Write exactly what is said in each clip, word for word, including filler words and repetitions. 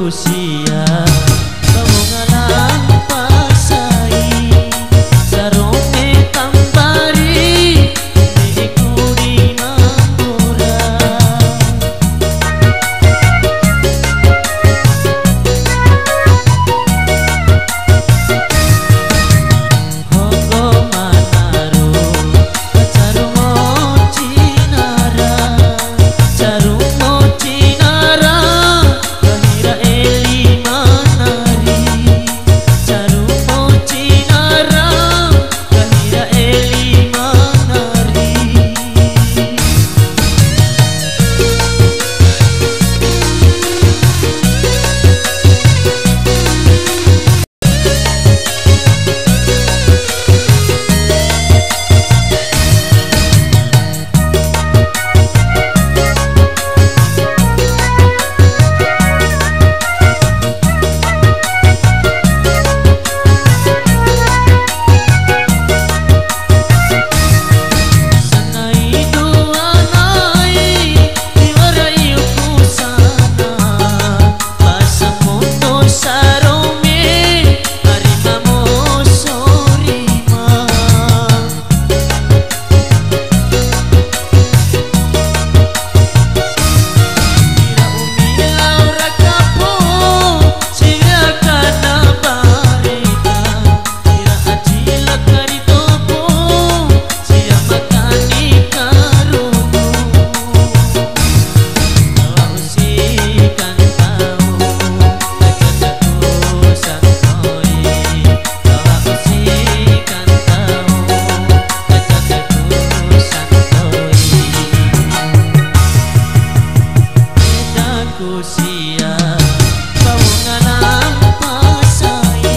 Sia, kau ngalampa sai, sarome tampari, ne'e ku di mambura. Honggo manaru, caru moci nara, caru moci nara, kahira eli manari, caru moci nara, kahira eli manari. Sanai dua nai, tiwara iuku sana, pasa moto sarome, ari mamo sorima. Ira umi lao rakapo, siwe akana bareka. Ira aji la kari topo, sia makani karuku. Tawa usi kantau, aja jago santoi. Tawa usi kantau, aja jago santoi. Edaku sia, kau ngalampa sai,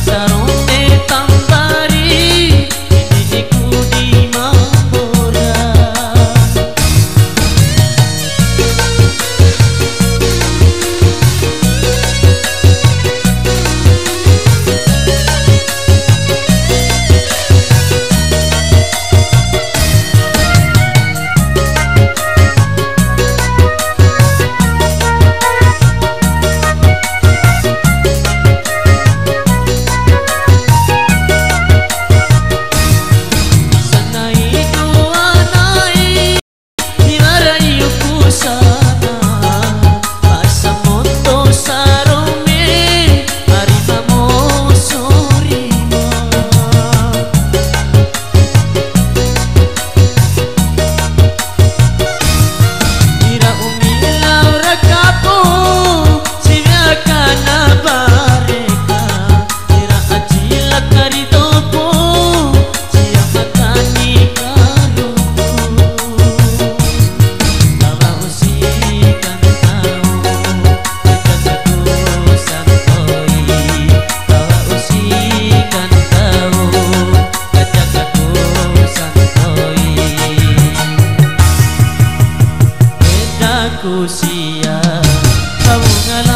sarome tampari, ne'e ku di mambura. Sanai dua nai, tiwara iuku sana, pasa moto sarome, ari mamo sorima. Ira umi lao rakapo, siwe akana bareka. Ira aji la kari topo, sia makani karuku. Tawa usi kantau, aja jago santoi. Tawa usi kantau, aja jago santoi. Edaku sia, kau ngala